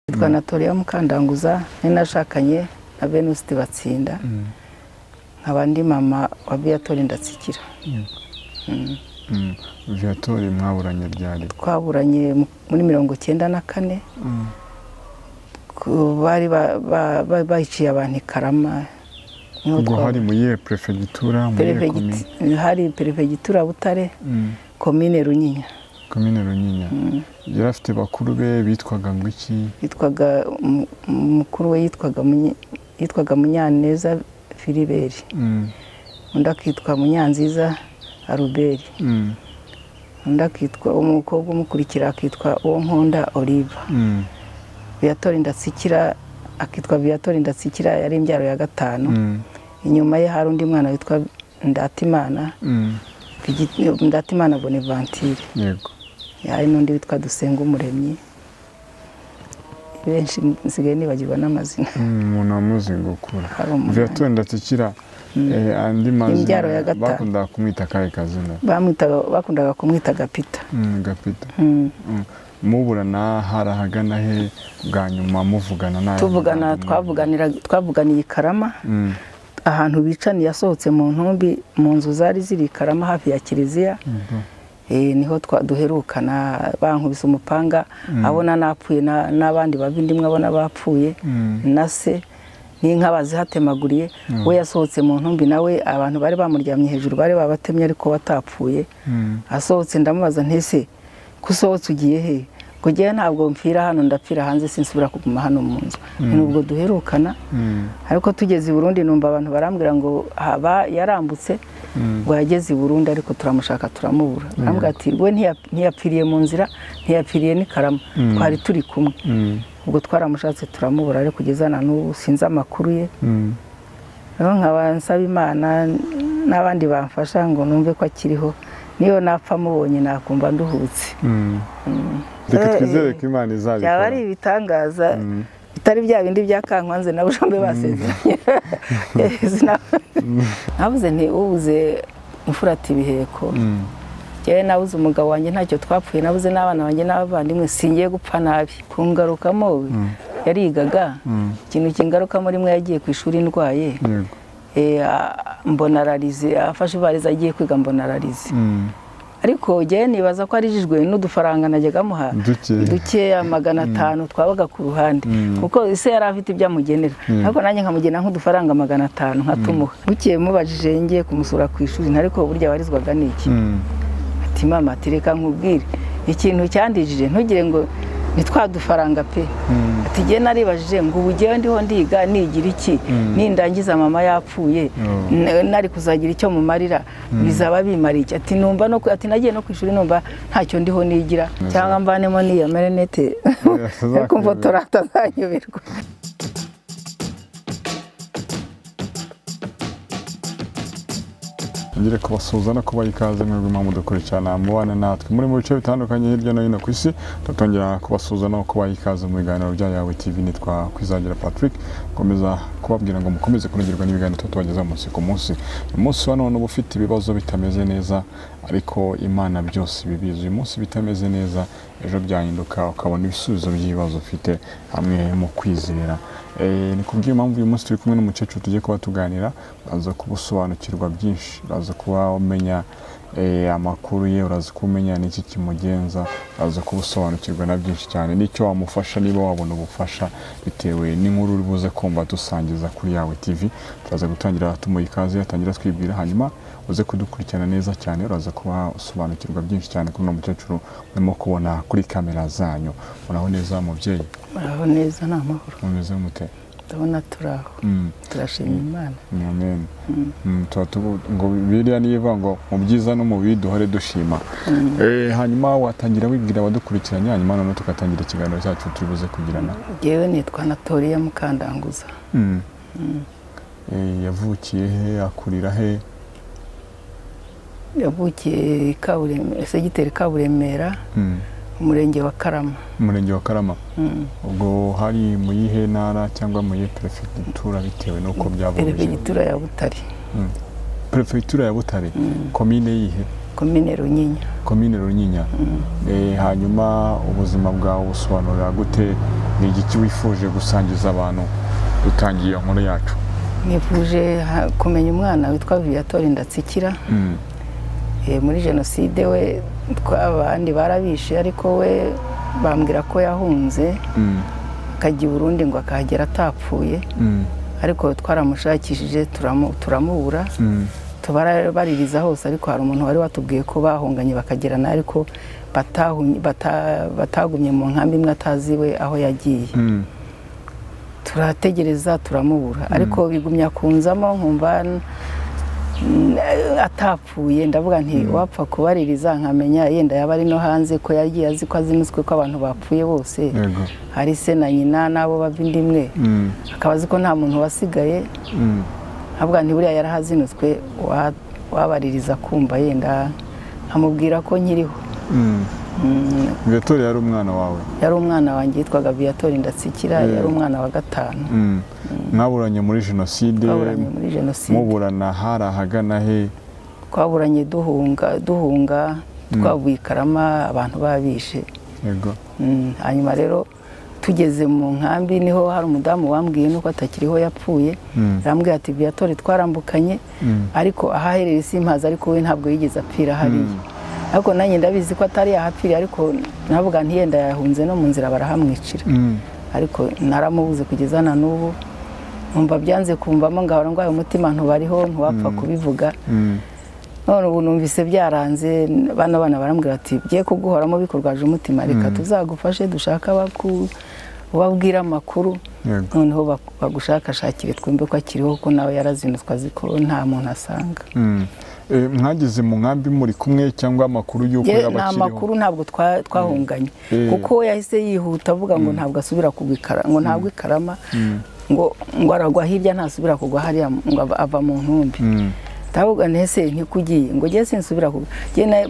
Nitwa Anatolia Mukandanguza, nashakanye na Venuste Batsinda. Nkaba ndi mama wa Viatori Ndatsikira. Viatori mwaburanye ryari? Twaburanye muri 94. Bari bayiciye abantu i Karama. Ubwo hari mu yihe prefegitura? Hari prefegitura Butare, komine Runyinya. Komine Runyinya. Yari afite bakuru be bitwaga ngo iki? Yitwaga mukuru we yitwaga Munyaneza Filiberi. Undi akitwa Munyanziza Aruberi. Undi akitwa umukobwa umukurikira akitwa Uwonkunda Oliva. Viatori Ndatsikira akitwa Viatori Ndatsikira, yari imbyaro ya 5. Inyuma ye hari undi mwana witwa Ndatimana. Ndatimana Bonaventure. Yego. Hari n'undi witwa Dusenga Umuremyi. Benshi nsigaye nibagirwa n'amazina. Umuntu amuzi gukura. Viatori Ndatsikira andi mazina bakunda kumwita kahe kazina? Bakundaga kumwita Gapita. Gapita. Muburana harahagana he bwa nyuma muvugana naye? Tuvugana twavuganiye i Karama. Ahantu bicaniye yasohotse mu ntumbi mu nzu zari ziri i Karama hafi ya kiliziya. Niho duherukana, bankubise umupanga abona napfuye n'abandi bavindimwe abona bapfuye na se n'inka bazihatemaguriye. We yasohotse mu ntumbi nawe abantu bari bamuryamye hejuru bari babatemye ariko batapfuye. Asohotse ndamubaza ntese kusohotse ugiye he? Kugiye ntabwo mpfira hano, ndapfira hanze, sinsubira kuguma hano mu nzu. Nubwo duherukana ariko tugeze i Burundi numva abantu barambwira ngo haba yarambutse ngo yageze i Burundi, ariko turamushaka turamubura. Arambwira ati we ntiyapfiriye mu nzira, ntiyapfiriye ni Karama, twari turi kumwe. Ubwo twaramushatse turamubura, ariko kugeza na n'ubu sinzi amakuru ye. Rero nkaba nsaba Imana n'abandi bamfasha ngo numve ko akiriho, niyo napfa mubonye nakumva nduhutse. Reka twizere ko Imana izabikora. Byaba ari ibitangaza bitari bya bindi bya Kankwanze na Bushombe basezeranye. Navuze nti ubuze imfura ati ibiheko. Njyewe nabuze umugabo wanjye ntacyo twapfuye, nabuze n'abana banjye n'abavandimwe, singiye gupfa nabi. Kungarukamo yarigaga, ikintu kingarukamo rimwe yagiye ku ishuri ndwaye. Mbona ararize, afashe ibariza agiye kwiga mbona ararize. Ariko njyewe nibaza ko arijijwe n'udufaranga najyaga amuha dukeya 500 twabaga ku ruhande, kuko ise yari afite ibyo amugenera, ariko nanjye nkamugena nk'udufaranga 500 nkatumuha. Bukeye mubajije ngiye kumusura ku ishuri, ariko burya warizwaga n'iki? Ati mama, reka nkubwire ikintu cyandijije, ntugire ngo ni twa dufaranga pe. Ati jye naribajije ngo ubu jyewe ndiho ndiga nigira iki, nindangiza mama yapfuye nari kuzagira icyo mumarira, bizaba bimara iki? Ati numva no ati nagiye no kwishuri numva ntacyo ndiho nigira, cyangwa mvanemo niya marinete kumfotora atazanyubirwa. Ngire kubasuhuza no kubaha ikaze mwebwe mpamvu dukurikirana mubana natwe muri mu bice bitandukanye hirya no hino ku isi. Tutongera kubasuhuza no kubaha ikaze mu biganiro bya Yawe TV. Nitwa Kwizagira Patrick, komeza kubabwira ngo mukomeze kunogerwa n'ibiganiro tubageza umunsi ku munsi. Umunsi wa none uba ufite ibibazo bitameze neza, ariko Imana byose ibibizi. Uyu munsi bitameze neza, ejo byahinduka ukabona ibisubizo by'ibibazo ufite hamwe mu kwizera. Ni kubw'iyo mpamvu uyu munsi turi kumwe n'umukecuru tugiye kuba tuganira, uraza kubusobanukirwa byinshi, uraza kuba umenya amakuru ye, uraza kumenya n'iki kimugenza, uraza kubusobanukirwa na byinshi cyane n'icyo wamufasha niba wabona ubufasha bitewe n'inkuru uri buze kumva dusangiza kuri Yawe TV. Turaza gutangira tumuha ikaze, atangira twibwira, hanyuma uze kudukurikirana neza cyane, uraza kuba usobanukirwa byinshi cyane kuri uno mukecuru urimo kubona kuri kamera zanyu. Muraho neza mubyeyi? Muraho neza, ni amahoro. Mumeze mute? Ndabona turaho. Turashima Imana. Amen. Ngo biriya niba ngo mu byiza no mu bibi duhore dushima. Hanyuma watangira wibwira abadukurikiranye, hanyuma none tugatangira ikiganiro cyacu turi buze kugirana. Njyewe nitwa Anatolia Mukandanguza. Yavukiye he, akurira he? Yavukiye Segiteri Kaburemera, umurenge wa Karama. Umurenge wa Karama. Ubwo hari mu yihe ntara cyangwa mu yihe prefegitura bitewe n'uko byavugije? Prefegitura ya Butare. Prefecture ya Butare, komine yihe? Komine Runyinya. Komine Runyinya. Hanyuma ubuzima bwawe busobanurira gute? Ni igiki wifuje gusangiza abantu dutangiye inkuru yacu? Nifuje kumenya umwana witwa Viator Ndatsikira. Muri jenoside we twabandi barabishe, ariko we bambwira ko yahunze akajya i Burundi ngo akahagera atapfuye, ariko twaramushakishije turamubura, tubaraririza hose, ariko hari umuntu wari watubwiye ko bahunganye bakagerana, ariko batagumye mu nkambi imwe ataziwe aho yagiye. Turategereza turamubura, ariko bigumya kunzamo nkumva atapfuye. Ndavuga nti wapfa kubaririza nkamenya yenda yaba ari no hanze, ko yagiye azi ko azinutswe ko abantu bapfuye bose, hari se na nyina n'abo bava indi imwe, akaba azi ko nta muntu wasigaye. Avuga nti buriya yarahazinutswe, wabaririza kumva yenda nkamubwira ko nkiriho. Viator yari umwana wawe? Yari umwana wanjye, yitwaga Viator Ndatsikira, yari umwana wa 5. Mwaburanye muri jenoside? Twaburanye muri jenoside. Muburana hari ahagana he? Twaburanye duhunga twavuye i Karama abantu babishe. Yego. Hanyuma rero tugeze mu nkambi niho hari umudamu wambwiye nuko atakiriho yapfuye, arambwira ati Viator twarambukanye, ariko ahaherereye simpazi, ariko we ntabwo yigeze apfira hariya. Ariko nanjye ndabizi ko atari yahapfiriye, ariko navuga nti yenda yahunze no mu nzira barahamwicira. Ariko naramubuze kugeza na n'ubu, numva byanze kumvamo, ngahora ndwaye umutima ntubariho ntiwapfa kubivuga. None ubu numvise byaranze, bana barambwira ati bye kuguhoramo bikurwaje umutima, reka tuzagufashe dushaka ubabwira amakuru, noneho bagushakashakire twumve ko akiriho, ko nawe yarazinutswe azi ko nta muntu asanga. Mwageze mu nkambi muri kumwe cyangwa amakuru y'uko yaba akiriho? Nta makuru, ntabwo twahunganye, kuko yahise yihuta avuga ngo ntabwo asubira kugwa ngo ntabwo i Karama, ngo aragwa hirya ntasubira kugwa hariya, ngo ava mu ntumbi. Ndavuga nti ese ntikugiye, ngo ngiye sinsubira kugwa.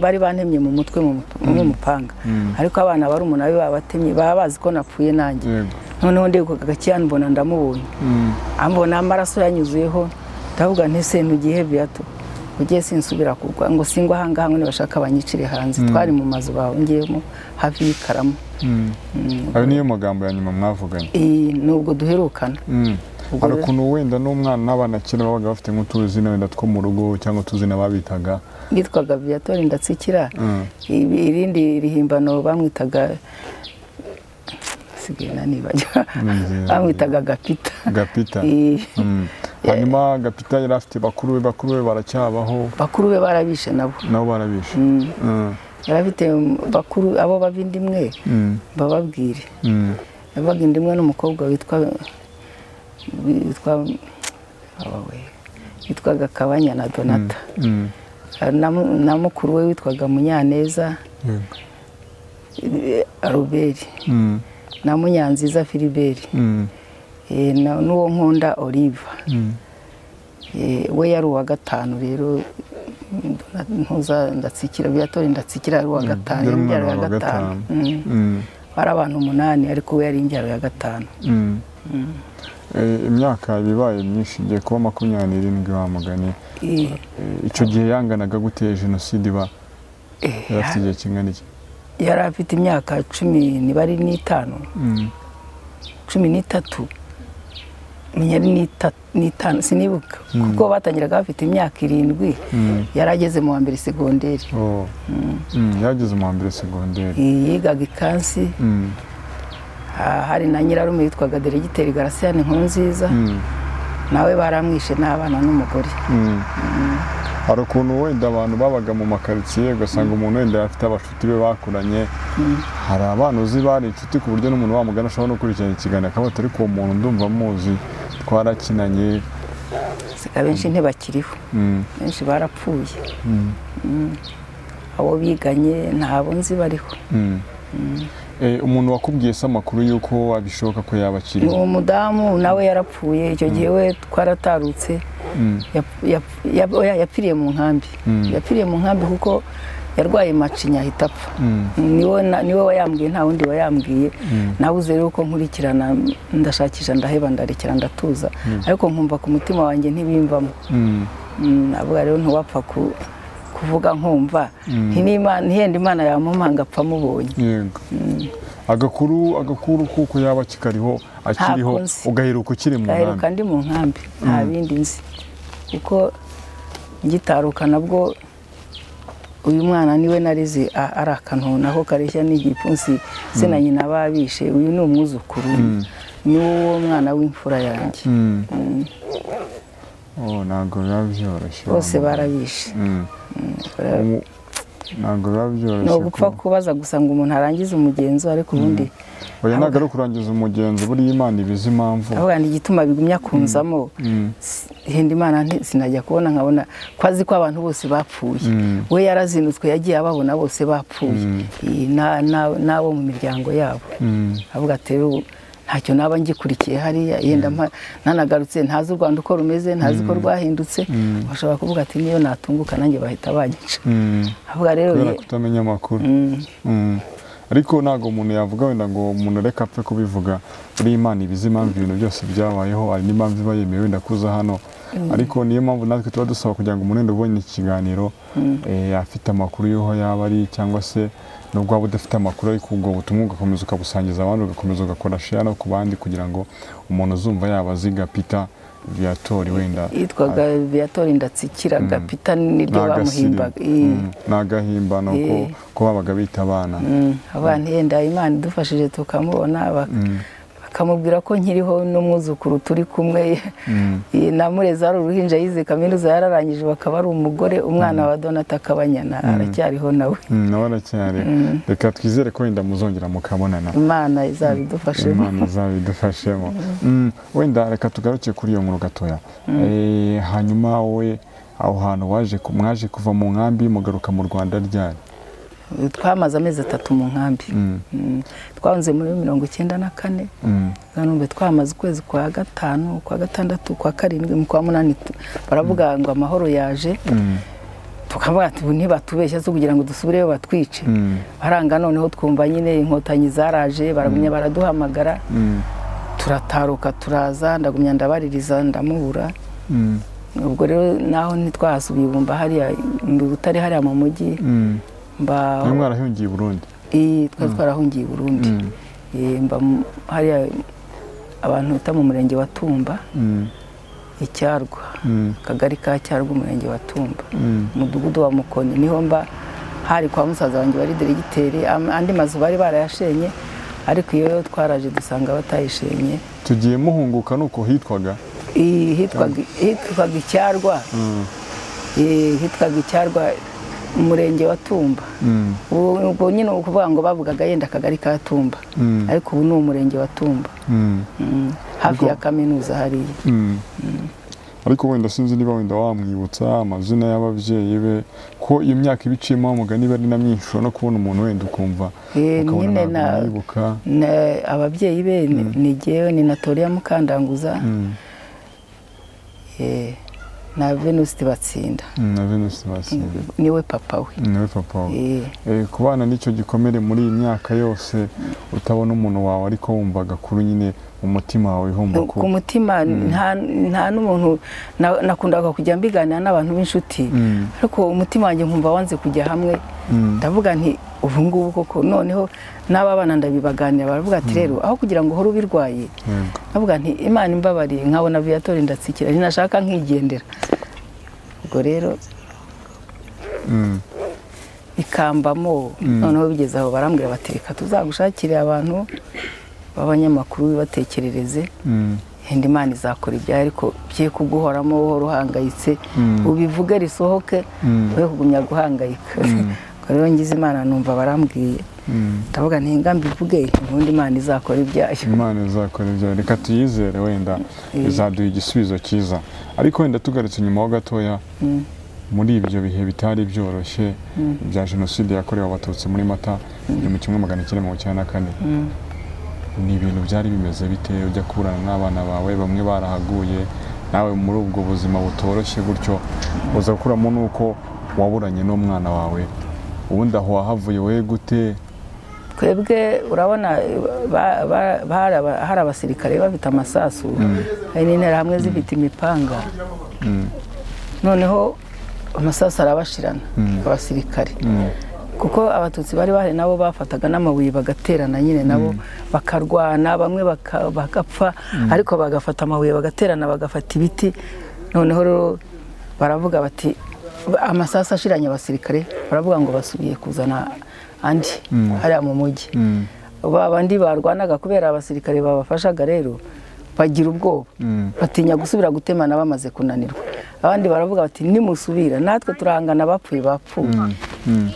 Bari bantemye mu mutwe mu mupanga, ariko abana bari umunani babatemye, baba bazi ko napfuye nanjye. Noneho ndiguka gakeya mbona ndamubonye, ambona amaraso yanyuzuyeho. Ndavuga nti ese ntugiye Viator, ugiye sinsubira kugwa, ngo singwa ahangaha ngo nibashaka banyicire hanze. Twari mu mazu bahungiyemo hafi y'i Karama. Ayo niyo magambo ya nyuma mwavuganye? Nubwo duherukana. Hari ukuntu wenda n'umwana n'abana kera babaga bafite nk'utuzina wenda two mu rugo cyangwa utuzina babitaga? Bitwaga Viator Ndatsikira, irindi rihimbano bamwitaga bamwitaga Gapita. Gapita. Hanyuma Gapita yari afite bakuru be baracyabaho? Bakuru be barabishe nabo. Nabo barabishe. Yari afite bakuru abo bava indi imwe bababwire. Yabaga indi imwe n'umukobwa witwaga Kabanya na Donata. Na mukuru we witwaga Munyaneza Robert. Na Munyanziza Philibert. N'uwo nkunda Olive. We yari uwa 5 rero, ntuza Ndatsikira, Viator Ndatsikira yari uwa 5, imbyaro ya 5. Bari abantu 8, ariko we yari imbyaro ya 5. Imyaka bibaye myinshi, igiye kuba 27 wa mugani. Icyo gihe yanganaga gute jenoside iba? Yari afite igihe kingana iki? Yari afite imyaka 15, 13, menya 5, sinibuka, kuko batangiraga bafite imyaka 7. Yari ageze mu wa mbere segonderi. Yageze mu wa mbere segonderi. Yigaga ikansi. Hari na nyirarume yitwaga Deregiteri Garasiyani Nkurunziza, nawe baramwishe n'abana n'umugore. Hari ukuntu wenda abantu babaga mu makaritsiye ugasanga umuntu wenda afite abashuti be bakuranye, hari abana uzi bari inshuti ku buryo n'umuntu wamugana ashobora no gukurikirana ikiganiro akaba atari ku muntu ndumva muzi twarakinanye. Abenshi ntibakiriho, benshi barapfuye. Abo biganye ntabo nzi bariho. Umuntu wakubwiye se amakuru y'uko abishoboka ko yaba akiriho? Uwo mudamu nawe yarapfuye icyo gihe, we twaratarutse. Yapfiriye mu nkambi. Yapfiriye mu nkambi kuko yarwaye macinya ahita apfa. Niwe wayambwiye, nta wundi wayambwiye. Nabuze rero uko nkurikirana, ndashakisha ndaheba, ndarekera, ndatuza, ariko nkumva ku mutima wanjye ntibimvamo. Avuga rero ntiwapfa kuvuga nkumva ntiyenda Imana yamumpanga apfa mubonye. Yego. Agakuru kuko yaba kikariho akiriho ugaheruka ukiri mu nkambi. Gaheruka ndi mu nkambi nta bindi nzi kuko ngitaruka nabwo uyu mwana niwe narize ari akantu naho kareshya n'igipfunsi se na nyina babishe. Uyu ni umwuzukuru ni wo mwana w'imfura yanjye. Oh, ntabwo biba byoroshye bose barabishe. Ntabwo biba byoroshye ni ugupfa kubaza gusa ngo umuntu arangize umugenzo, ariko ubundi oya ntabwo ari ukurangiza umugenzo, buriya Imana ibizi impamvu. Avuga ngo igituma bigumya kunzamo henda Imana sinajya kubona nkabona ko azi ko abantu bose bapfuye. We yarazinutswe yagiye ababona bose bapfuye n'abo mu miryango yabo. Avuga ati ntacyo naba ngikurikiye hariya yenda nanagarutse ntazi u Rwanda uko rumeze, ntazi ko rwahindutse. Bashobora kuvuga ati niyo natunguka nanjye bahita banyica. Avuga rero kubera kutamenya amakuru. Ariko ntabwo umuntu yavuga wenda ngo umuntu reka apfe kubivuga, buri Imana ibizi impamvu ibintu byose byabayeho, hari n'impamvu iba yemewe wenda kuza hano. Ariko niyo mpamvu natwe tuba dusaba kugira ngo umuntu wenda ubonye ikiganiro afite amakuru y'aho yaba ari, cyangwa se nubwo waba udafite amakuru ariko ubwo butumwa ugakomeza ukabusangiza abandi, ugakomeza ugakora share no ku bandi kugira ngo umuntu uzumva yaba aziga Peter Viatori wenda yitwaga Viatori Ndatsikiraga Peter niryo bamuhimbaga. N'agahimbano ko babaga bita abana. Abana yenda Imana idufashije tukamubona bakamubwira ko nkiriho n'umwuzukuru turi kumwe. Namureze ari uruhinja yize kaminuza yararangije bakaba ari umugore, umwana wa Donata Kabanyana aracyariho nawe. Nawe aracyari. Reka twizere ko wenda muzongera mukabonana. Imana izabidufashemo. Imana izabidufashemo. Wenda reka tugaruke kuri iyo nkuru gatoya. Hanyuma wowe aho hantu mwaje kuva mu nkambi mugaruka mu Rwanda ryari? Twamaze amezi 3 mu nkambi. Twanze muri 94. Numbe twamaze ukwezi kwa 5, kwa 6, kwa 7, mu kwa 8 baravuga ngo amahoro yaje. Tukavuga ati ntibatubeshya zo kugira ngo dusubireyo batwice. Baranga noneho twumva nyine inkotanyi zaraje baragumya baraduhamagara. Turataruka turaza, ndagumya ndabaririza ndamubura. Ubwo rero naho ntitwahasubiye ibumba hariya mu Butare hariya mu mujyi. Mba mwarahungiye i Burundi? Twari twarahungiye i Burundi. Mba hariya abantu bita mu murenge wa Tumba, Icyarwa, akagari ka Cyarwa, umurenge wa Tumba, umudugudu wa Mukoni niho mba. Hari kwa musaza wanjye wari diregiteri, andi mazu bari barayashenye ariko iyo twaraje dusanga batayishenye. Tugiye muhunguka nuko hitwaga? Hitwaga Icyarwa. Hitwaga Icyarwa, umurenge wa Tumba. Ubwo nyine ukuvuga ngo bavugaga yenda akagari ka Tumba, ariko ubu ni umurenge wa Tumba, hafi ya kaminuza hariya. Ariko wenda sinzi niba wenda wamwibutsa amazina y'ababyeyi be, ko iyo myaka ibiciyemo mugani bari na myinshi no kubona umuntu wenda ukumva nyine na ababyeyi be ni jyewe ni Natoria Mukandanguza na Venuste Batsinda. Na Venuste Batsinda niwe papa we. Niwe papa we. Kubana n'icyo gikomere muri iyi myaka yose utabona umuntu wawe ariko wumvaga kuri nyine umutima wawe humva ko ku mutima nta n'umuntu nakundaga kujya mbiganira n'abantu b'inshuti, ariko umutima wanjye nkumva wanze kujya hamwe. Ndavuga nti ubu ngubu koko noneho n'aba bana ndabibaganira baravuga ati rero aho kugira ngo uhore ubirwaye. Ndavuga nti Imana imbabariye nkabona Viatori Ndatsikira nashaka nkigendera. Ubwo rero ikambamo noneho bigeze aho barambwira bati reka tuzagushakire abantu b'abanyamakuru bibatekerereze, henda Imana izakora ibyayo ariko bye kuguhoramo uhora uhangayitse, ubivuge risohoke we kugumya guhangayika. Rero ngize Imana numva barambwiye, ndavuga nti ngambivuge ubundi Imana izakora ibyayo. Imana izakora ibyayo, reka tuyizere wenda izaduha igisubizo cyiza. Ariko wenda tugarutse inyuma ho gatoya, muri ibyo bihe bitari byoroshye bya jenoside yakorewe Abatutsi muri Mata 1994, ni ibintu byari bimeze bite ujya kuburana n'abana bawe bamwe barahaguye, nawe muri ubwo buzima butoroshye gutyo uza gukuramo nuko waburanye n'umwana wawe, ubundi aho wahavuye we gute? Twebwe urabona hari abasirikare bafite amasasu, hari n'interahamwe zifite imipanga. Noneho amasasu arabashirana abasirikare, kuko abatutsi bari bahari nabo bafataga n'amabuye bagaterana nyine nabo bakarwana, bamwe bagapfa ariko bagafata amabuye bagaterana bagafata ibiti. Noneho rero baravuga bati amasasu ashiranye abasirikare, baravuga ngo basubiye kuzana andi hariya mu mujyi. Babandi barwanaga kubera abasirikare babafashaga rero bagira ubwoba, batinya gusubira gutemana bamaze kunanirwa. Abandi baravuga bati nimusubira natwe turahangana, bapfuye bapfuye.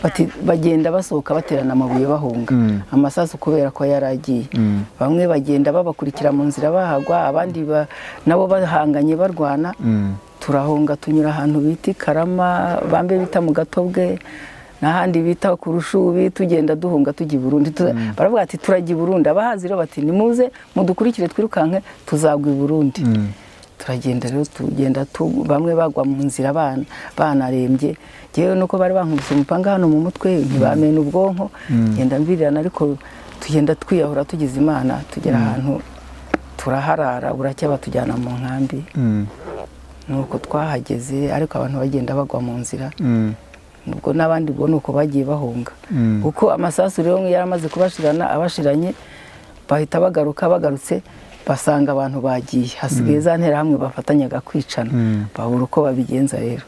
Bati bagenda basohoka baterana amabuye bahunga amasasu kubera ko yaragiye. Bamwe bagenda babakurikira mu nzira bahagwa, abandi nabo bahanganye barwana. Turahunga tunyura ahantu bita Karama, bambe bita mu Gatobwe n'ahandi bita ku Rushubi, tugenda duhunga tujya i Burundi. Baravuga ati turajya i Burundi, abahazi rero bati nimuze mudukurikire twirukanke tuzagwa i Burundi. Turagenda rero tugenda bamwe bagwa mu nzira banarembye. Jewe nuko bari bankubise umupanga hano mu mutwe ntibamena ubwonko, genda mbirirana, ariko tugenda twiyahura tugize Imana tugera ahantu turaharara, buracya batujyana mu nkambi. Nuko twahageze ariko abantu bagenda bagwa mu nzira. Ubwo n'abandi ubwo nuko bagiye bahunga, kuko amasasu rero yaramaze kubashirana, abashiranye bahita bagaruka, bagarutse basanga abantu bagiye, hasigaye za nterahamwe bafatanyaga kwicana, babura uko babigenza rero.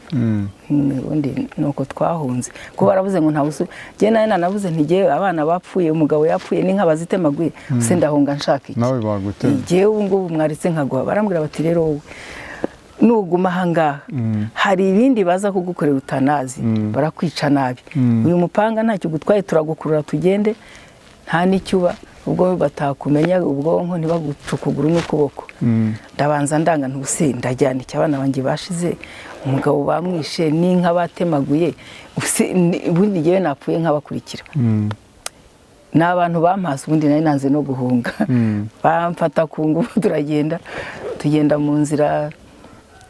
Ubundi nuko twahunze, kuko baravuze ngo nta busu. Jye nawe nanavuze nti jyewe abana bapfuye, umugabo yapfuye n'inka bazitemaguye, se ndahunga nshaka iki? Nawe bagutema. Jyewe ubu ngubu mwaritse nkaguha. Barambwira bati rero wowe nuguma ahangaha hari ibindi baza kugukorera utanazi, barakwica nabi. Uyu mupanga ntacyo gutwaye, turagukurura tugende nta n'icyuba, ubwo batakumenya ubwonko ntibaguca ukuguru n'ukuboko. Ndabanza ndanga ntuse ndajyana iki abana banjye bashize, umugabo bamwishe n'inka batemaguye, ubundi ngewe napfuye nkabakurikira. Ni abantu bampase, ubundi nari nanze no guhunga. Bamfata ku ngufu turagenda, tugenda mu nzira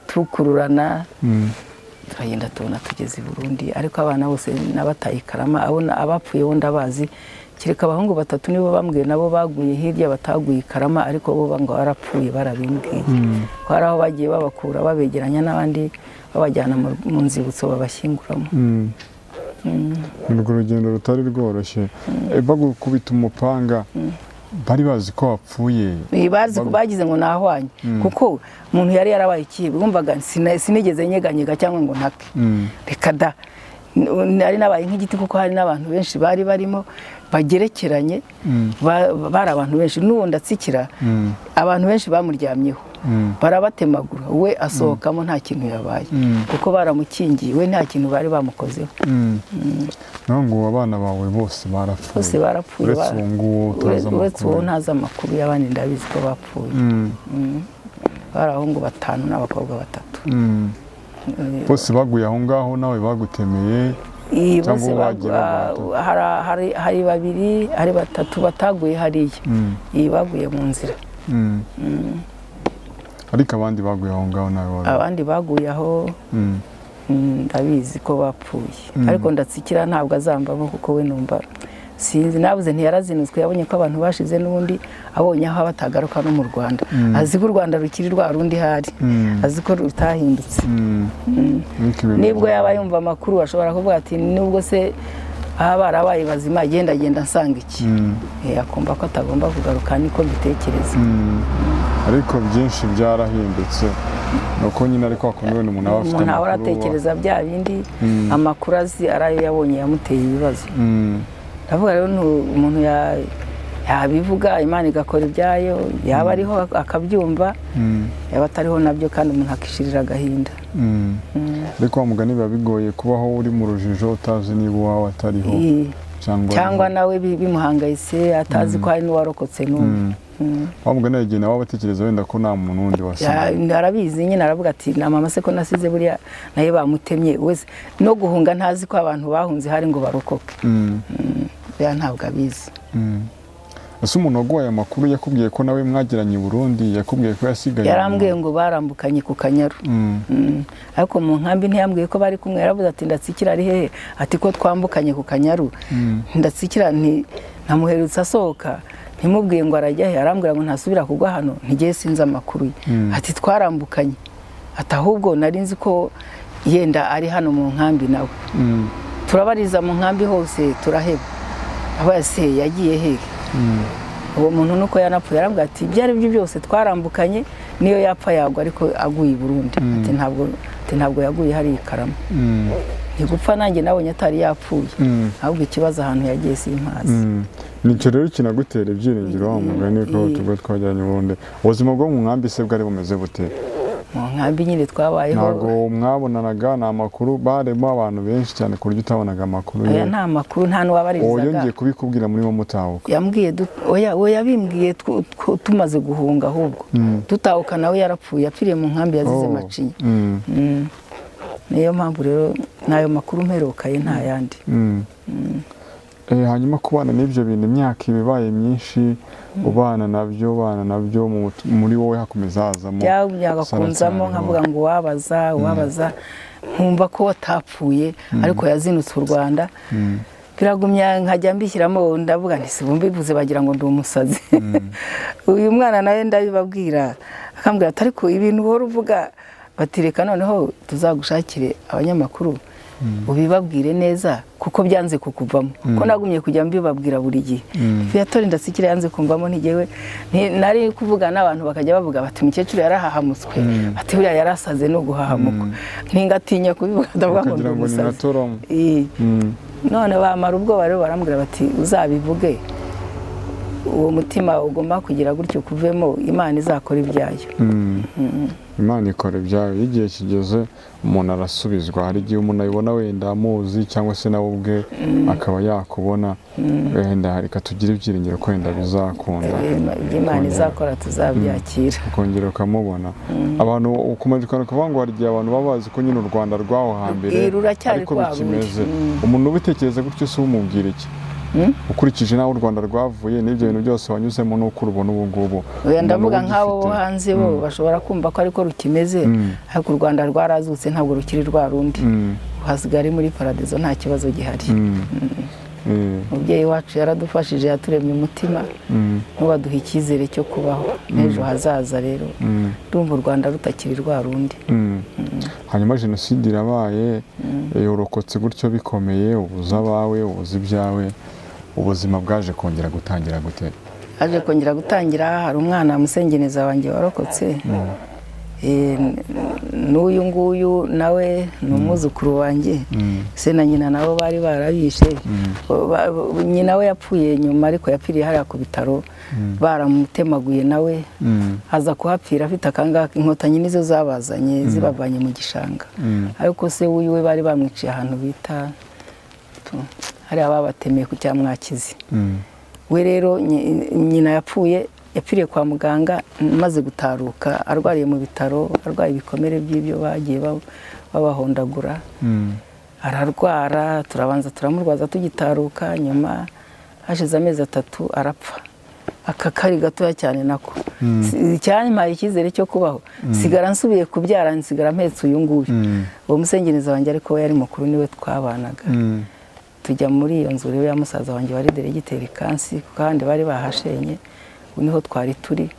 tukururana, turagenda tubona tugeze i Burundi. Ariko abana bose nabataye Karama, abona abapfuye bo ndabazi, kereka abahungu batatu nibo bambwiye nabo baguye hirya bataguye Karama, ariko bo ngo barapfuye barabimbwiye. Ko hari aho bagiye babakura babegeranya n'abandi babajyana mu nzibutso babashyinguramo. Urwo rugendo rutari rworoshye. Bagukubita umupanga bari bazi ko wapfuye? Bazi ko bagize ngo nahwanye, kuko umuntu yari yarabaye ikibi, bumvaga sinigeze nyeganyega cyangwa ngo ntake. Reka da, nari nabaye nk'igiti, kuko hari n'abantu benshi bari barimo bagerekeranye, bari abantu benshi. N'uwo ndatsikira abantu benshi bamuryamyeho barabatemagura, we asohokamo nta kintu yabaye, kuko baramukingiye, we nta kintu bari bamukozeho. Ngo abana bawe bose barapfuye? Bose barapfuye, uretse uwo ntazi amakuru y'abandi, ndabizi ko bapfuye. Bari abahungu 5 n'abakobwa 3. Bose baguye aho ngaho nawe bagutemeye? Bose hari babiri, hari batatu bataguye hariya, baguye mu nzira. Ariko abandi baguye aho ngaho nawe? Abandi baguye aho ndabizi ko bapfuye, ariko ndatsikira ntabwo azambamo, kuko we numva sinzi nabuze ntiyarazinutswe, yabonye ko abantu bashize n'ubundi abonye aho batagaruka no mu Rwanda, azi ko u Rwanda rukiri rwa rundi hari, azi ko rutahindutse. Nibwo yaba yumva amakuru ashobora kuvuga ati nubwo se baba barabaye bazima, agenda agenda nsanga iki, akumva ko atagomba kugaruka, niko mbitekereza. Ariko byinshi byarahindutse, nuko nyine ariko akomeye umuntu aba afite amakuru, umuntu aratekereza bya bindi amakuru azi arayo yabonye yamuteye ibibazo. Ndavuga rero umuntu yabivuga Imana igakora ibyayo, yaba ariho akabyumva, yaba atariho nabyo kandi umuntu akishirira agahinda. Ariko wa mugani biba bigoye kubaho uri mu rujijo utazi niba uwawe atariho cyangwa nawe bimuhangayitse atazi ko hari n'uwarokotse n'umwe. Wa mugani yagiye nawe abatekereza wenda ko nta muntu wundi wasigaye. Arabizi nyine, aravuga ati na mama se ko nasize buriya naye bamutemye wese, no guhunga ntazi ko abantu bahunze hari ngo barokoke. Ya ntabwo abizi. Ese umuntu waguhaye amakuru yakubwiye ko nawe mwagiranye i Burundi, yakubwiye ko yasigaye? Yarambwiye ngo barambukanye ku Kanyaru. Ariko mu nkambi ntiyambwiye ko bari kumwe, yaravuze ati ndatsikira ari hehe? Ati ko twambukanye ku Kanyaru. Ndatsikira nti namuherutse asohoka, ntimubwiye ngo arajya he, arambwira ngo ntasubira kugwa hano, ntigiye sinzi amakuru ye. Ati twarambukanye. Ati ahubwo nari nzi ko Yenda ari hano mu nkambi nawe. Turabariza mu nkambi hose turaheba. Aho se yagiye hehe? Uwo muntu nuko yanapfuye yarambwira ati ibyo ari byo byose twarambukanye niyo yapfa yagwa ariko aguye i Burundi. Ati ntabwo yaguye hari i Karama. Ntigupfa nanjye nabonye atari yapfuye. Ahubwo ikibazo ahantu yagiye simpazi. Nicyo rero kinagutera ibyiringiro wa mugani ko tubwo twajyanye ubundi. Ubuzima bwo mu nkambi se bwari bumeze bute? Mu nkambi nyine twabayeho. Ntabwo mwabonanaga, nta makuru, barimo abantu benshi cyane ku buryo utabonaga amakuru. Oya nta makuru, nta n'uwabaririzaga. Oya ngiye kubikubwira muri bo mutahuka. Yambwiye oya bimbwiye tumaze guhunga ahubwo. Tutahuka nawe yarapfuye, yapfiriye mu nkambi yazize macinya. Niyo mpamvu rero nayo makuru mperukaye nta yandi. Hanyuma kubana n'ibyo bintu imyaka ibibaye myinshi ubana nabyo muri wowe hakomeza hazamo byagakunzamo nkavuga ngo wabaza nkumva ko watapfuye ariko yazinutse u Rwanda. Biragumya nkajya mbishyiramo ndavuga nti sibumbivuze bagira ngo ndi umusazi. Uyu mwana nawe ndabibabwira akambwira ati ariko ibintu uhora uvuga, batireka noneho tuzagushakire abanyamakuru ubibabwire neza kuko byanze kukuvamo. Ko nagumye kujya mbibabwira buri gihe. Viatora Ndasikira yanze kumvamo ntigewe nari kuvuga n'abantu bakajya bavuga bati umukecuru yarahahamutswe, bati buriya yarasaze no guhahamuka. Ntingatinya kubivuga ndavuga ngo ndi umusazi. None bamara ubwoba rero barambwira bati uzabivuge uwo mutima ugomba kugira gutyo kuvemo, Imana izakora ibyayo. Imana ikora ibyayo. Igihe kigeze umuntu arasubizwa. Hari igihe umuntu ayibona wenda amuzi cyangwa se nawe ubwe akaba yakubona, wenda reka tugire ibyiringiro ko wenda bizakunda. Imana izakora tuzabyakira. Ukongera ukamubona. Abantu ukomeje kuvuga ngo hari igihe abantu baba bazi ko nyine u Rwanda rwaho hambere ariko bikimeze. Umuntu ubitekereza gutyo se umubwira iki? Ukurikije naho u Rwanda rwavuye n'ibyo bintu byose wanyuzemo nuko urubona ubu ngubu. Oya ndavuga nk'abo bo hanze bo bashobora kumva ko ariko rukimeze, ariko u Rwanda rwarazutse ntabwo rukiri rwa rundi. Hasigara muri paradizo nta kibazo gihari. Umubyeyi wacu yaradufashije yaturemye umutima n'ubaduha icyizere cyo kubaho n'ejo hazaza. Rero ndumva u Rwanda rutakiri rwa rundi. Hanyuma jenoside irabaye, urokotse gutyo bikomeye, ubuza abawe, ubuza ibyawe, ubuzima bwaje kongera gutangira gute? Aje kongera gutangira hari umwana musengeneza wanjye warokotse. N'uyu nguyu nawe ni umwuzukuru wanjye. Se na nyina nabo bari barabishe. Nyina we yapfuye nyuma ariko yapfiriye hariya ku bitaro, baramutemaguye nawe aza kuhapfira afite akangaka. Inkotanyi nizo zabazanye zibavanye mu gishanga. Ariko se uyu we bari bamwiciye ahantu bita hariya babatemeye ku Cyamwakizi. We rero nyina yapfuye yapfiriye kwa muganga maze gutaruka, arwariye mu bitaro, arwaye ibikomere by'ibyo bagiye babahondagura. Ararwara, turabanza turamurwaza tugitaruka, nyuma hashize amezi 3 arapfa. Aka kari gatoya cyane nako cyampaye icyizere cyo kubaho. Sigara nsubiye kubyara, nsigara mpetse uyu nguyu. Uwo musengereza wanjye ariko we yari mukuru niwe twabanaga. Tujya muri iyo nzu rero ya musaza wanjye wari deregiteri kansi, kandi bari bahashenye, niho twari turi.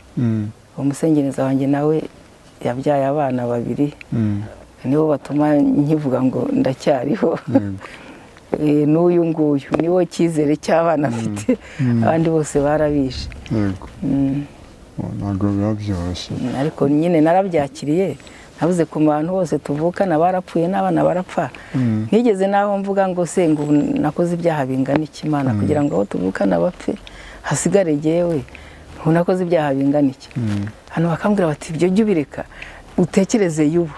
Uwo musengereza wanjye nawe yabyaye abana 2, nibo batuma nkivuga ngo ndacyariho. N'uyu nguyu niwo cyizere cy'abana afite, abandi bose barabishe. Ntabwo biba byoroshye. Ariko nyine narabyakiriye, nabuze ku bantu bose tuvukana barapfuye n'abana barapfa. Nigeze naho mvuga ngo se ngo nakoze ibyaha bingana iki Imana kugira ngo aho tuvukana bapfe hasigare jyewe, ubu nakoze ibyaha bingana iki? Hano bakambwira bati ibyo jya ubireka utekereze y'ubu,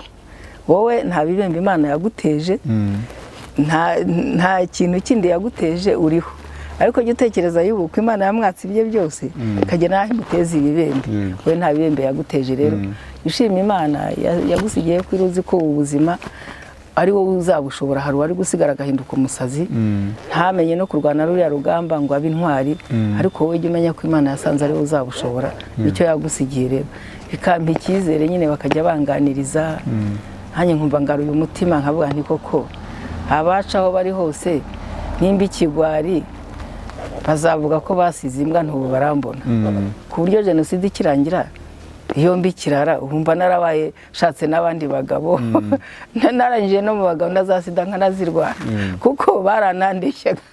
wowe nta bibembe Imana yaguteje, nta kintu kindi yaguteje uriho, ariko jya utekereza y'ubu ko Imana yamwatse ibye byose ikagera naho imuteza ibibembe, wowe nta bibembe yaguteje. Rero ushima Imana yagusigiye ko uzi ko ubuzima ari wowe uzabushobora. Hari uwari gusigara agahinduka umusazi ntamenye no kurwana ruriya rugamba ngo abe intwari, ariko wowe jya umenya ko Imana yasanze ari wowe uzabushobora, nicyo yagusigiye. Rero bikampa icyizere nyine, bakajya banganiriza nanjye nkumva ngaruye umutima, nkavuga nti koko abaca aho bari hose nimba ikigwari bazavuga ko basize imbwa ntubu barambona. Ku buryo jenoside ikirangira Iyo mbi kirara urumva narabaye shatse n'abandi bagabo, narangije no mu bagabo na za sida nkanazirwara, kuko baranandeshyaga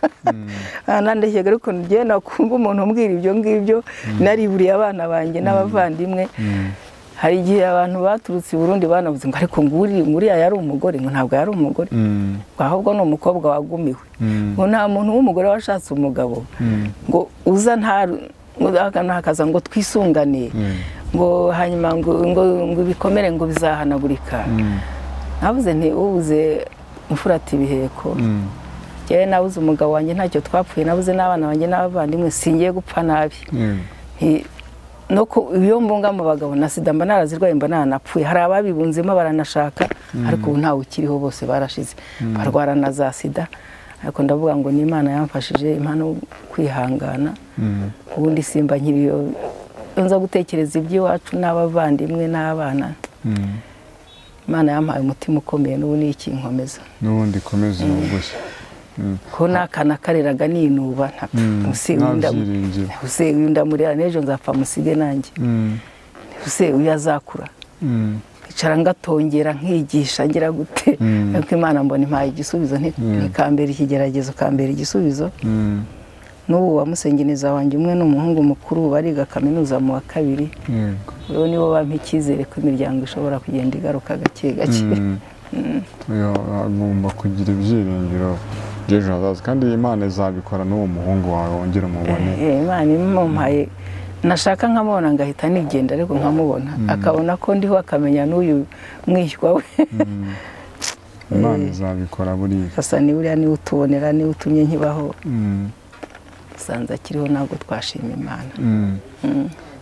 baranandeshyaga. Ariko njye nakumva umuntu umbwira ibyo ngibyo, nariburiye abana banjye n'abavandimwe. Hari igihe abantu baturutse i Burundi banavuze ngo ariko nguriya yari umugore, ngo ntabwo yari umugore, ahubwo ni umukobwa wagumiwe, ngo nta muntu w'umugore washatse umugabo ngo uza ntakaza ngo twisungane, ngo hanyuma ngo ibikomere ngo bizahanagurika. Navuze nti ubuze imfura ati ibiheko, njyewe nabuze umugabo wanjye ntacyo twapfuye, nabuze n'abana banjye n'abavandimwe, singiye gupfa nabi. Nuko iyo mbunga mu bagabo na sida mba narazirwaye, mba naranapfuye. Hari ababibunzemo baranashaka, ariko ubu ntawe ukiriho, bose barashize barwara na za sida. Ariko ndavuga ngo ni Imana yamfashije, impano kwihangana. Ubundi simba nkiriyo nza gutekereza iby'iwacu n'abavandimwe n'abana. Imana yampaye umutima ukomeye, n'ubu ni ikinkomeza, n'ubundi komeza ubushye. Ko nakana kareraga ninuba use ndamurera n'ejo nzapfa musige nanjye, use uyazakura icara ngatongera nkigisha ngira gute. Ariko Imana mbona impaye igisubizo, ntikambera ikigeragezo kambera igisubizo. N'ubu wamusengeneza wanjye umwe n'umuhungu mukuru bariga kaminuza mu wa 2, rero nibo bampa icyizere ko imiryango ishobora kugenda igaruka gake gake. Agomba kugira ibyiringiro by'ejo hazaza, kandi Imana izabikora n'uwo muhungu wawe wongera umubone. Imana imumpaye nashaka nkamubona ngahita nigenda, ariko nkamubona akabona ko ndiho, akamenya n'uyu mwishywa we. Imana izabikora buriya. Asa ni buriya niwe utubonera, niwe utumye nkibaho. Sanze akiriho ntabwo twashima Imana.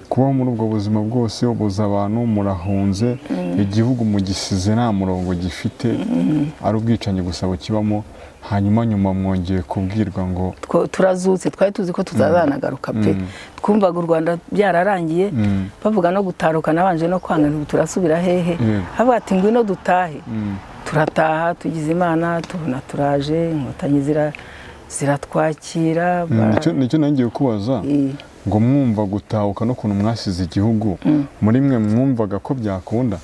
Kubaho muri ubwo buzima bwose, ubuza abantu murahunze, igihugu mugisize nta murongo gifite, ari ubwicanyi gusa bukibamo. Hanyuma nyuma mwongeye kubwirwa ngo turazutse. Twari tuzi ko tutazanagaruka pe, twumvaga u Rwanda byararangiye, bavuga no gutaruka nabanje no kwanga, nti turasubira hehe? Havuga ati ngwino dutahe. Turataha tugize Imana, tubona turaje, inkotanyi ziratwakira. Nicyo nangiye kubaza, ngo mwumva gutahuka no kuntu mwasize igihugu, muri mwe mwumvaga ko byakunda?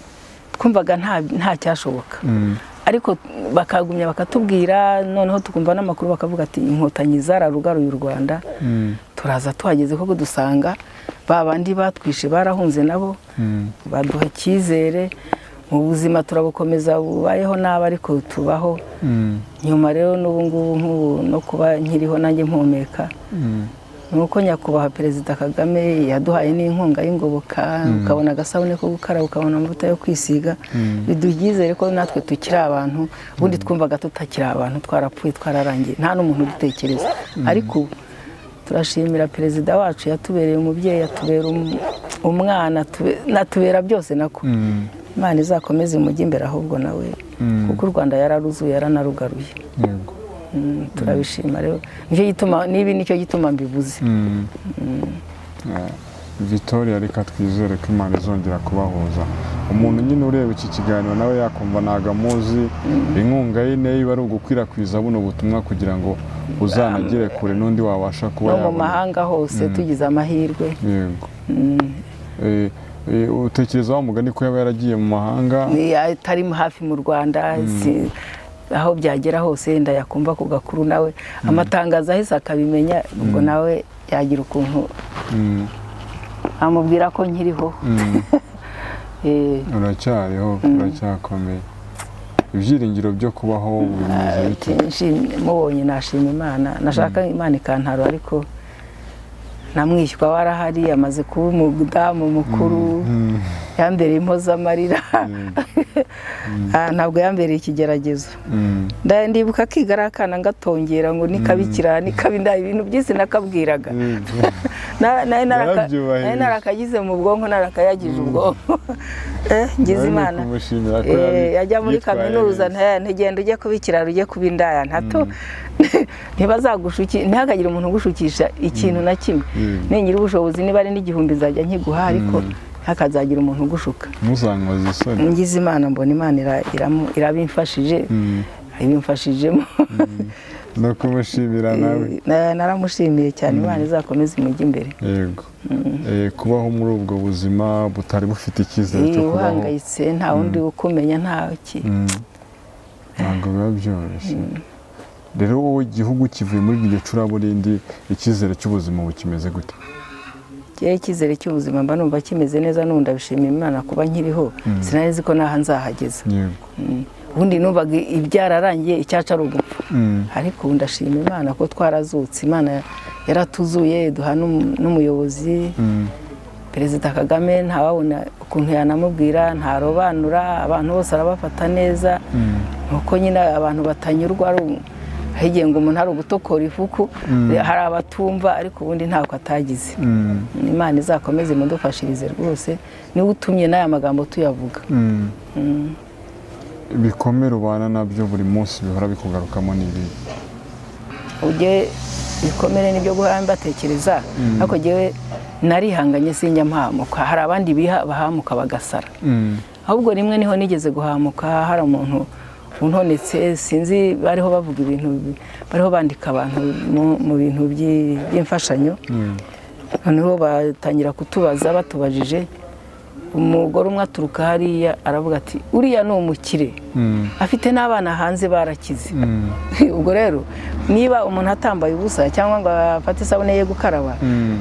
Twumvaga nta cyashoboka, ariko bakagumya bakatubwira, noneho tukumva n'amakuru bakavuga ati inkotanyi zararugaruye u Rwanda. Turaza tuhageze koko dusanga ba bandi batwishe barahunze nabo, baduha icyizere mu buzima, turabukomeza bubayeho nabi ariko tubaho. Nyuma rero n'ubu ngubu nk'ubu no kuba nkiriho nanjye mpumeka, nuko nyakubahwa Perezida Kagame yaduhaye n'inkunga y'ingoboka, ukabona agasabune ko gukaraba, ukabona amavuta yo kwisiga, biduha ko natwe tukiri abantu. Ubundi twumvaga tutakiri abantu, twarapfuye twararangiye, nta n'umuntu udutekereza. Ariko turashimira Perezida wacu, yatubereye umubyeyi, yatubera umwana, natubera byose nako. Imana izakomeze imujye imbere ahubwo nawe, kuko u Rwanda yararuzuye, yaranarugaruye. Turabishima rero, nicyo gituma nibi nicyo gituma mbivuze. Victoria, reka twizere ko Imana izongera kubahuza. Umuntu nyine ureba iki kiganiro nawe yakumva nagamuzi, inkunga ye niba ari ugukwirakwiza buno butumwa kugira ngo uzanagere kure n'undi wabasha kuba yabona mu mahanga hose, tugize amahirwe. Yego. Utekereza wa mugani ko yaba yaragiye mu mahanga, atari hafi mu Rwanda, aho byagera hose yenda yakumva ku gakuru nawe amatangazo ahise akabimenya, ubwo nawe yagira ukuntu amubwira ko nkiriho. Uracyariho, uracyakomeye. Ibyiringiro byo kubaho bimeze bite? Mubonye nashima Imana, nashaka Imana ikantaro, ariko namwishywa warahari, amaze kuba umudamu mukuru, yambereye impozamarira. Ntabwo yambereye ikigeragezo. Ndibuka akiga akana ngatongera ngo nikabikira nikabinda ibintu byisi nakabwiraga. Naye narakagize mu bwonko, narakayagije ubwonko. Ngize Imana yajya muri kaminuza, ntigenda ujye kubikira ujye kubindaya ntato, ntibazagushuki, ntihakagire umuntu ugushukisha ikintu na kimwe. Ningira ubushobozi niba ari n'igihumbi nzajya nkiguha, ariko hakazagira umuntu ugushuka. Muzankoze isoni. Ngize Imana mbona Imana irabimfashije, ibimfashijemo. No kumushimira nawe. Naramushimiye cyane, Imana izakomeze imujye imbere. Yego. Kubaho muri ubwo buzima butari bufite icyizere cyo kubaho, uhangayitse, nta wundi ukumenya, nta ki. Ntabwo biba byoroshye. Rero wowe igihugu kivuye muri iryo curaburindi, icyizere cy'ubuzima bukimeze gute? Icyizere cy'ubuzima mba numva kimeze neza, n'ubu ndabishimira Imana kuba nkiriho. Sinari nzi ko naha nzahageza. Ubundi numvaga ibyararangiye, icyacu ari ugupfa. Ariko ubu ndashima Imana ko twarazutse, Imana yaratuzuye, duha n'umuyobozi Perezida Kagame. Ntawabona ukuntu yanamubwira, ntarobanura, abantu bose arabafata neza. Nuko nyine abantu batanyurwa, ari ngo umuntu ari ugutokora ifuku, hari abatumva, ariko ubundi ntako atagize. Imana izakomeze imudufashirize rwose, niwe utumye n'aya magambo tuyavuga. Ibikomere ubana nabyo buri munsi bihora bikugarukamo n'ibi? Ujye ibikomere nibyo guhora mbatekereza, ariko jyewe narihanganye, sinjya mpahamuka. Hari abandi bahamuka bagasara. Ahubwo rimwe niho nigeze guhamuka, hari umuntu untonetse, sinzi, bariho bavuga ibintu, bariho bandika abantu mu bintu by'imfashanyo. Noneho batangira kutubaza, batubajije umugore umwe aturuka hariya aravuga ati uriya ni umukire, afite n'abana hanze barakize. Ubwo rero niba umuntu atambaye ubusa cyangwa ngo afate isabune ye gukaraba,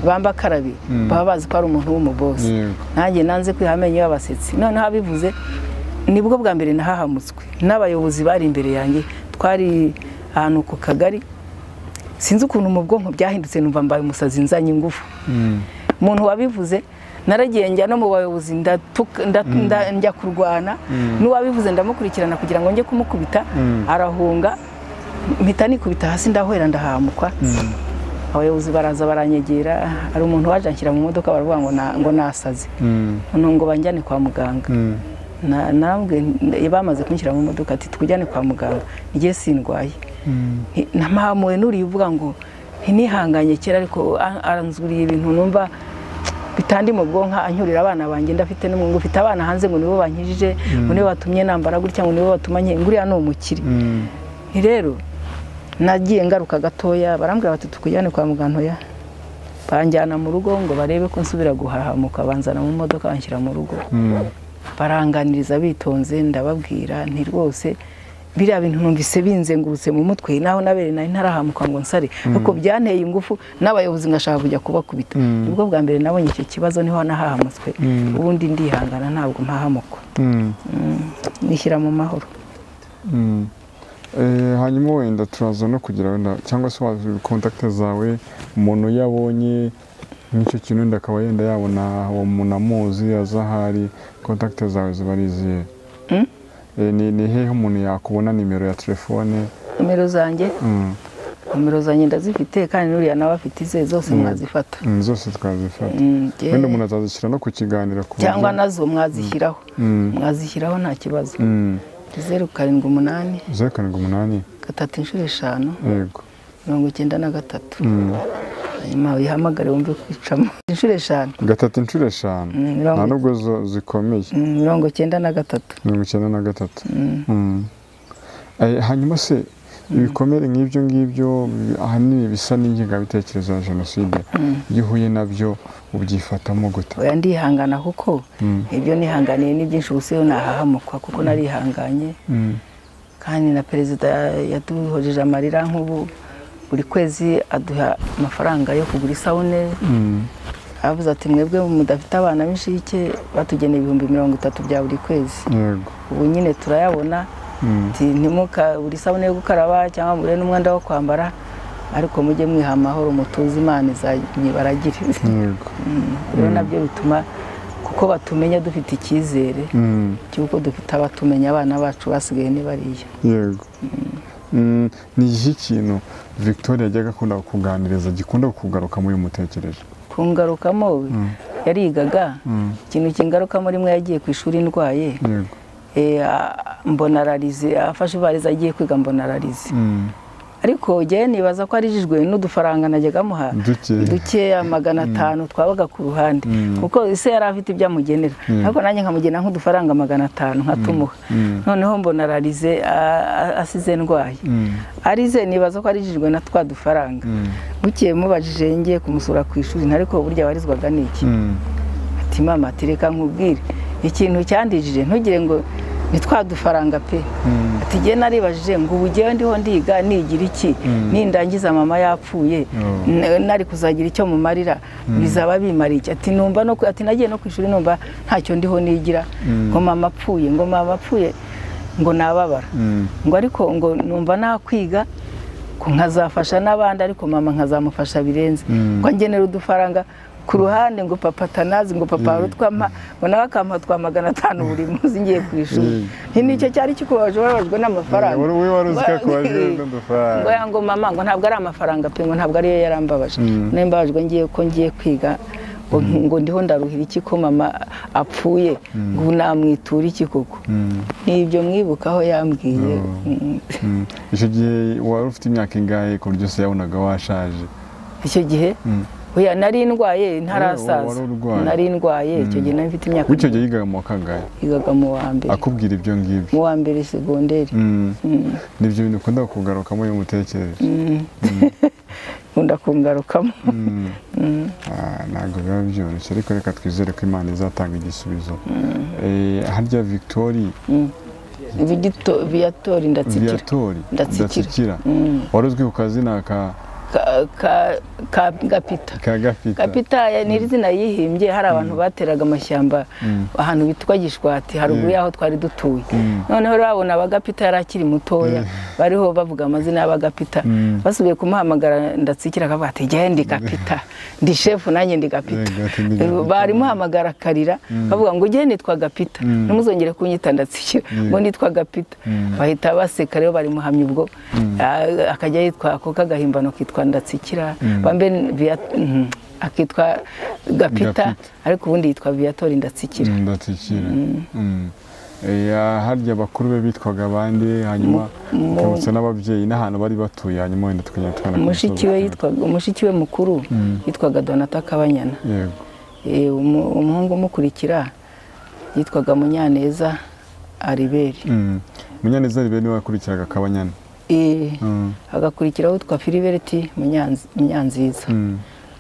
bamba akarabe, baba bazi ko ari umuntu w'umubosi. Nanjye nanze kwiha amenyo y'abasetsi. Noneho abivuze nibwo bwa mbere nahahamutswe n'abayobozi bari imbere yanjye, twari ahantu ku kagari, sinzi ukuntu mu bwonko byahindutse, numva mbaye umusazi, nzanye ingufu. Umuntu wabivuze naragiye njya no mu bayobozi, njya kurwana n'uwabivuze, ndamukurikirana kugira ngo njye kumukubita, arahunga, mpita nikubita hasi, ndahwera, ndahamukwa. Abayobozi baraza baranyegera, hari umuntu waje anshyira mu modoka, baravuga ngo nasaze, noneho ngo banjyane kwa muganga. Narambwiye, bamaze kunshyira mu modoka, ati tukujyane kwa muganga, ngiye sindwaye. Namahamuwe nuriye uvuga ngo ntinihanganye kera, ariko aranzuriye ibintu numva bitandi mu bwonko, anyurira abana banjye, ndafite n'umuntu ufite abana hanze, ngo nibo bankijije, ngo nibo batumye nambara gutya, ngo nibo batuma nguriya ni umukire. Rero nagiye ngaruka gatoya, barambwira bati tukujyane kwa muganga, ya banjyana mu rugo ngo barebe ko nsubira guhahamuka, banzana mu modoka banshyira mu rugo. Baranganiriza bitonze, ndababwira nti rwose biriya bintu numvise binzengurutse mu mutwe, naho nabere nari ntarahamuka ngo nsare, ariko byanteye ingufu n'abayobozi ngashaka kujya kubakubita. Nibwo bwa mbere nabonye icyo kibazo, niho nahahamutswe. Ubundi ndihangana, ntabwo mpahamuka, nishyira mu mahoro. Hanyuma wenda turaza no kugira wenda cyangwa se kontakte zawe, umuntu yabonye nk'icyo kintu wenda akaba yenda yabona uwo muntu amuzi azahari, kontakte zawe ziba ari izihe? Ni hehe umuntu yakubona, nimero ya telefone? Nimero zanjye? Nimero zanjye ndazifite, kandi n'uriya nawe afite ize, zose mwazifata. Zose twazifata. Wenda umuntu azazishyira no ku kiganiro cyangwa nazo mwazishyiraho. Mwazishyiraho nta kibazo. 0 7 8 0 7 8 3 inshuro 5 yego 93. Hanyuma uyihamagare wumve kwicamo inshuro 5 3 inshuro 5 nta nubwo zikomeye 93 93. Hanyuma se ibikomere nk'ibyo ngibyo ahanini bisa n'ingengabitekerezo ya jenoside, iyo uhuye nabyo ubyifatamo gute? Oya ndihangana, kuko ibyo nihanganiye ni byinshi, ubuseyo nahahamukwa kuko narihanganye. Kandi na perezida yaduhojeje amarira, nk'ubu buri kwezi aduha amafaranga yo kugura isabune. Avuze ati mwebwe mudafite abana b'inshike batugeneye 30,000 bya buri kwezi. Ubu nyine turayabona. Ntimuka buri isabune yo gukaraba cyangwa mure n'umwenda wo kwambara, ariko mujye mwiha amahoro, mutuze, Imana izanyibaragire. Rero nabyo bituma kuko batumenya dufite icyizere cy'uko dufite abatumenya, abana bacu basigaye ni bariya. Yego. Ni iki kintu Victoria yajyaga akunda kuganiriza gikunda kugaruka muri mutekereje? Kungarukamo yarigaga, ikintu kingarukamo rimwe yagiye ku ishuri ndwaye. Mbona ararize, afashe ibariza agiye kwiga, mbona ararize. Ariko jye nibaza ko arijijwe n'udufaranga najyaga amuha dukeya 500 twabaga ku ruhande, kuko ise yari afite ibyo amugenera, ariko nanjye nkamugena nk'udufaranga 500 nkatumuha. Noneho mbona ararize, asize ndwaye, arize nibaza ko arijijwe na twa dufaranga. Bukeye mubajije ngiye kumusura ku ishuri, ariko burya warizwaga n'iki? Ati mama, ati reka nkubwire ikintu cyandijije, ntugire ngo ni twa dufaranga pe. Ati jye naribajije ngo ubu jyewe ndiho ndiga nigira iki, nindangiza mama yapfuye nari kuzagira icyo mumarira, bizaba bimara iki? Ati numva no ati nagiye no ku ishuri numva ntacyo ndiho nigira, ngo mama apfuye, ngo mama apfuye ngo nababara, ngo ariko ngo numva nakwiga ko nkazafasha n'abandi, ariko mama nkazamufasha birenze, ngo ngenera udufaranga ku ruhande, ngo papa atanazi, ngo papa arutwama, ngo nawe akampa twa 500 buri munsi ngiye ku ishuri. Nti nicyo cyari kikubabaje, wababajwe n'amafaranga? Ngo ya ngo mama ngo ntabwo ari amafaranga pe, ngo ntabwo ariyo yarambabaje, nembabajwe ngiye ko ngiye kwiga, ngo ndiho ndaruhira iki ko mama apfuye, ngo namwitura iki koko? Nibyo mwibukaho yambwiye. Icyo gihe wari ufite imyaka ingahe ku buryo se yabonaga washaje? Icyo gihe oya nari ndwaye ntarasaza, nari ndwaye icyo gihe nari mfite imyaka. Icyo gihe yigaga mu wa kangahe? Yigaga mu wa mbere. Akubwira ibyo ngibyo? Mu wa mbere segonderi. Nibyo bintu ukunda kugarukamo iyo mutekereje? Nkunda kungarukamo. Ntabwo biba byoroshye, ariko reka twizere ko Imana izatanga igisubizo. Harya Victory Viatori Ndatsikira. Ndatsikira. Wari uzwi ku kazina ka Gapita. Gapita ni izina yihimbye, hari abantu bateraga amashyamba ahantu bitwa Gishwati haruguru yaho twari dutuye. Noneho babona abagapita yari akiri mutoya, bariho bavuga amazina y'abagapita, basubiye kumuhamagara Ndatsikira akavuga ati jye ndi Gapita, ndi chef nanjye ndi Gapita. Barimuhamagara akarira bavuga ngo jye nitwa Gapita, ntimuzongere kunyita Ndatsikira, ngo nitwa Gapita. Bahita baseka rero barimuhamya ubwo akajya yitwa ako kagahimbano kitwa Ndatsikira, bambe akitwa Gapita, ariko ubundi yitwa Viatori Ndatsikira. Ndatsikira. Harya bakuru be bitwaga abandi, hanyuma ukabutsa n'ababyeyi n'ahantu bari batuye, hanyuma wenda tukagenda tukana. Mushiki we mukuru yitwaga Donata Kabanyana. Yego. Umuhungu umukurikira yitwaga Munyaneza Ariberi. Munyaneza Ariberi niwe wakurikiraga Kabanyana. Agakurikiraho witwa Filiberti Munyanziza.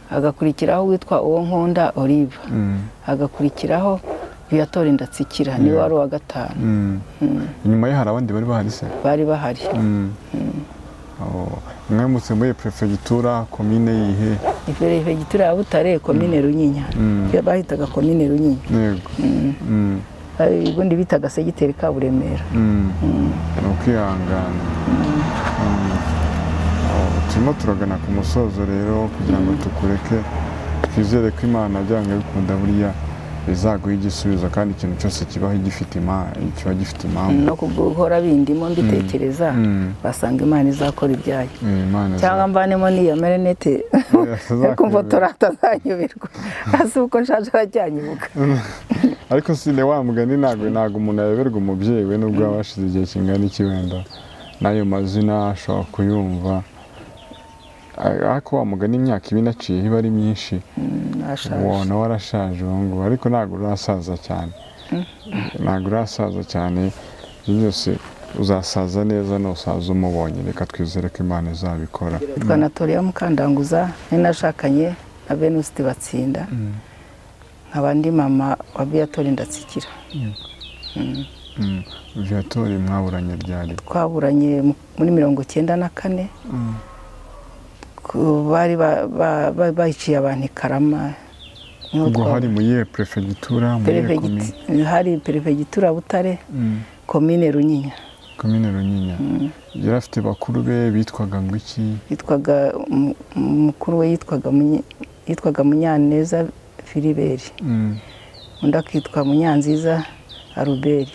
Agakurikiraho witwa Uwonkunda Olive. Agakurikiraho Viatori Ndatsikira, niwe wari uwa gatanu. Inyuma ye hari abandi bari bahari se? Bari bahari. Mwamutse muri prefegitura komine yihe? Prefegitura ya Butare, komine Runyinya. Bahitaga komine Runyinya. Yego. Ubundi bitaga segiteri Kaburemera. Ni ukwihangana. Turimo turagana ku musozo rero, kugira ngo tukureke twizere ko Imana byanga bikunda buriya izaguha igisubizo, kandi ikintu cyose kibaho gifite kiba gifite impamvu. No guhora bindimo mbitekereza, basanga Imana izakora ibyayo. Cyangwa mvanemo n'iyo marinete kumfotora atazanyubirwa, asi uko nshaje aracyanyibuka. Ariko sine wa mugani ntabwo umuntu ayoberwa umubyeyi we nubwo yabashize igihe kingana iki, wenda n'ayo mazina ashobora kuyumva, ariko wa mugani imyaka iba inaciye iba ari myinshi. Nawe warashaje ubu ngubu, ariko ntabwo urasaza cyane. Ntabwo urasaza cyane, ibyo byose uzasaza neza nusaza umubonye. Reka twizere ko Imana izabikora. Yitwa Anatolia Mukandanguza, nashakanye na Venuste Batsinda, nkaba ndi mama wa Viatori Ndatsikira. Viatori mwaburanye ryari? Twaburanye muri 94. Bari bayiciye abantu i Karama. Ubwo hari mu yihe prefegitura? Hari prefegitura Butare, komine Runyinya. Komine Runyinya. Yari afite bakuru be bitwaga ngo iki? Yitwaga mukuru we yitwaga Munyaneza Filiberi. Undi akitwa Munyanziza Aruberi.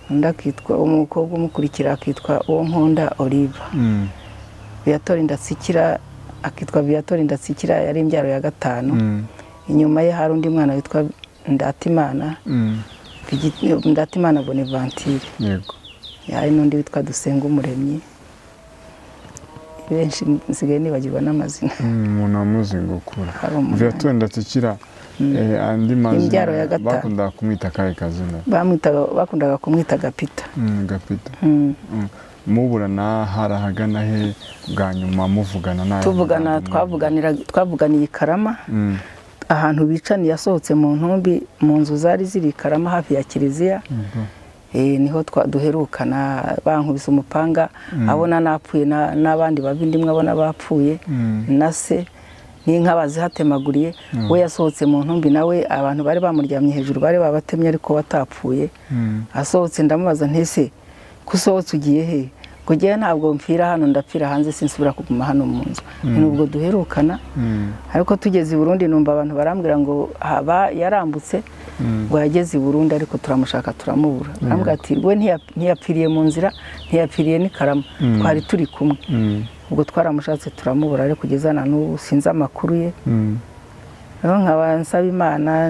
Undi akitwa umukobwa umukurikira akitwa Uwonkunda Olive. Viatori Ndatsikira akitwa Viatori Ndatsikira, yari imbyaro ya gatanu. Inyuma ye hari undi mwana witwa Ndatimana. Ndatimana Bonaventure. Yego. Hari n'undi witwa Dusenga Umuremyi. Benshi nsigaye nibagirwa n'amazina. Umuntu wamuzi gukura Viateur Ndatsikira, andi mazina bakundaga kumwita kahe kazina? Bakundaga kumwita Gapita. Gapita. Muburana harahagana he bwa nyuma muvugana nawe? Tuvugana twavuganiye i Karama, ahantu bicaniye yasohotse mu ntumbi mu nzu zari ziri i Karama hafi ya kiliziya. Niho duherukana, bankubise umupanga abona napfuye n'abandi bavindimwe abona bapfuye na se n'inka bazihatemaguriye. We yasohotse mu ntumbi nawe abantu bari bamuryamye hejuru bari babatemye ariko batapfuye. Asohotse ndamubaza ntese kusohotse ugiye he? Kugiye ntabwo mpfira hano, ndapfira hanze, sinsubira kuguma hano mu nzu. Nubwo duherukana ariko tugeze i Burundi numva abantu barambwira ngo haba yarambutse ngo yageze i Burundi, ariko turamushaka turamubura. Arambwira ati we ntiyapfiriye mu nzira, ntiyapfiriye ni Karama, twari turi kumwe. Ubwo twaramushatse turamubura, ariko kugeza na n'ubu sinzi amakuru ye. Rero nkaba nsaba Imana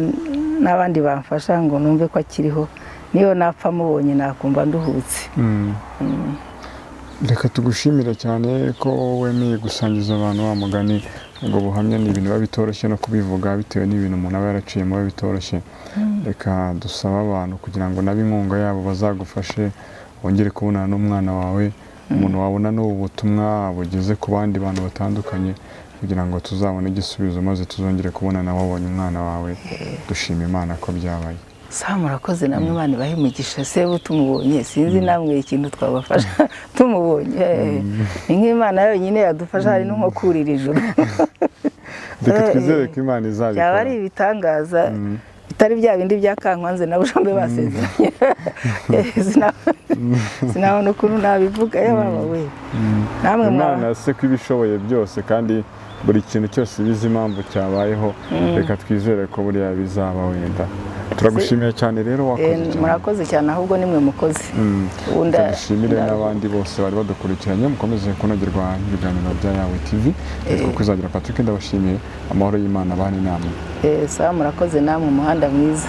n'abandi bamfasha ngo numve ko akiriho, niyo napfa mubonye nakumva nduhutse. Reka tugushimire cyane ko wemeye gusangiza abantu wa mugani ubwo buhamya. Ni ibintu biba bitoroshye no kubivuga bitewe n'ibintu umuntu aba yaraciyemo biba bitoroshye. Reka dusaba abantu kugira ngo nabo inkunga yabo bazagufashe wongere kubonana n'umwana wawe, umuntu wabona n'ubu butumwa bugeze ku bandi bantu batandukanye, kugira ngo tuzabone igisubizo maze tuzongere kubonana wabonye umwana wawe. Dushima Imana ko byabaye. Sawa, murakoze namwe, Imana ibahe imigisha. Se tumubonye sinzi namwe ikintu twabafasha tumubonye, ni nk'Imana yonyine yadufasha, hari no kurira ijuru. Reka twizere ko Imana izabikora. Byaba ari ibitangaza bitari bya bindi bya Kankwanze na Bushombe basezeranye. Sinabona ukuntu nabivuga yababa we. Namwe Imana se ko ibishoboye byose kandi buri kintu cyose bizi impamvu cyabayeho. Reka twizere ko buriya bizaba wenda. Turagushimiye cyane rero, wakoze cyane. Murakoze cyane, ahubwo nimwe mukoze. Tugushimire n'abandi bose bari badukurikiranye, mukomeze kunogerwa n'ibiganiro bya Yawe TV. Nitwa Kwizagira Patrick, ndabashimiye. Amahoro y'Imana abane namwe. Sawa, murakoze namwe, umuhanda mwiza.